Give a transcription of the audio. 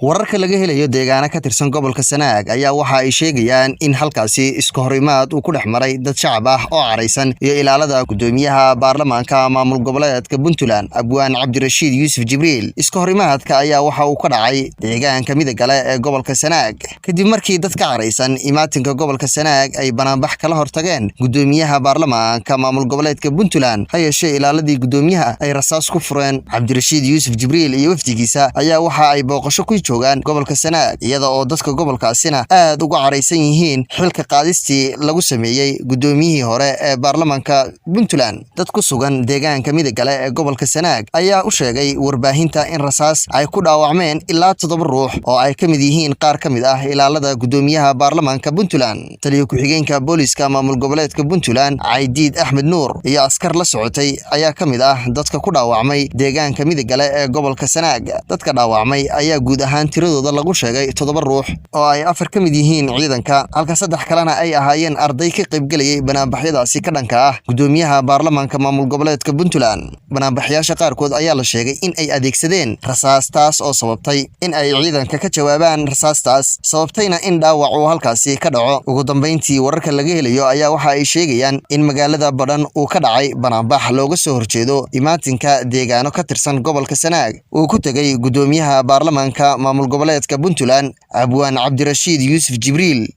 Wararka laga helayo deegaano ka tirsan gobolka Sanaag ayaa waxa ay sheegayaan in halkaasi iska horimaad uu ku dhex maray dad shacab ah oo caraysan iyo ilaalada gudoomiyaha baarlamaanka maamul goboleedka Puntland, Abwaan Cabdirashiid Yuusuf Jibriil. Iska horimaadka ayaa waxa uu ka dhacay deegaanka Midagale ee gobolka Sanaag, kadib markii dad ka caraysan imaatinka gobolka Sanaag ay banaanbax kala hortageen gudoomiyaha baarlamaanka maamul goboleedka Puntland. Ha yeeshee, ilaaladii gudoomiyaha ay rasaas ku fureen. Cabdirashiid Yuusuf Jibriil iyo wafdigiisa ayaa waxa ay booqasho ku joogaan gobolka Sanaag, iyada oo dadka gobolkaasina aad uga caraysan yihiin xilka qaadistii lagu sameeyey gudoomiyihii hore ee baarlamaanka Puntland. Dad ku sugan deegaanka Midagale ee gobolka Sanaag ayaa u sheegay warbaahinta in rasaas ay ku dhaawacmeen ilaa 7 ruux oo ay ka mid yihiin qaar ka mid ah ilaalada gudoomiyaha baarlamaanka Puntland. Taliyo ku-xigeenka booliska maamul goboleedka Puntland, Caydiid Axmed Nuur, iyo askar la socotay ayaa ka mid ah dadka ku dhaawacmay deegaanka Midagale ee gobolka Sanaag. Dadka dhaawacmay ayaa guud ahaan tiradooda lagu sheegay 7 ruux oo ay 4 ka mid yihiin ciidanka, halka 3 kalena ay ahaayeen arday ka qaybgelayay banaanbaxyadaasi ka dhanka ah gudoomiyaha baarlamaanka maamul goboleedka Puntland. Banaanbaxyaasha qaarkood ayaa la sheegay in ay adeegsadeen rasaas, taas oo sababtay in ay ciidanka ka jawaabaan rasaastaas, sababtayna in dhaawac uu halkaasi ka dhaco. Ugu dambeyntii, wararka laga helayo ayaa waxa ay sheegayaan in magaalada Badhan uu ka dhacay banaanbax looga soo horjeedo imaatinka deegaano ka tirsan gobolka Sanaag uu ku tegey gudoomiyaha baarlamaanka maamul goboleedka Puntland, Abwaan Cabdirashiid Yuusuf Jibriil.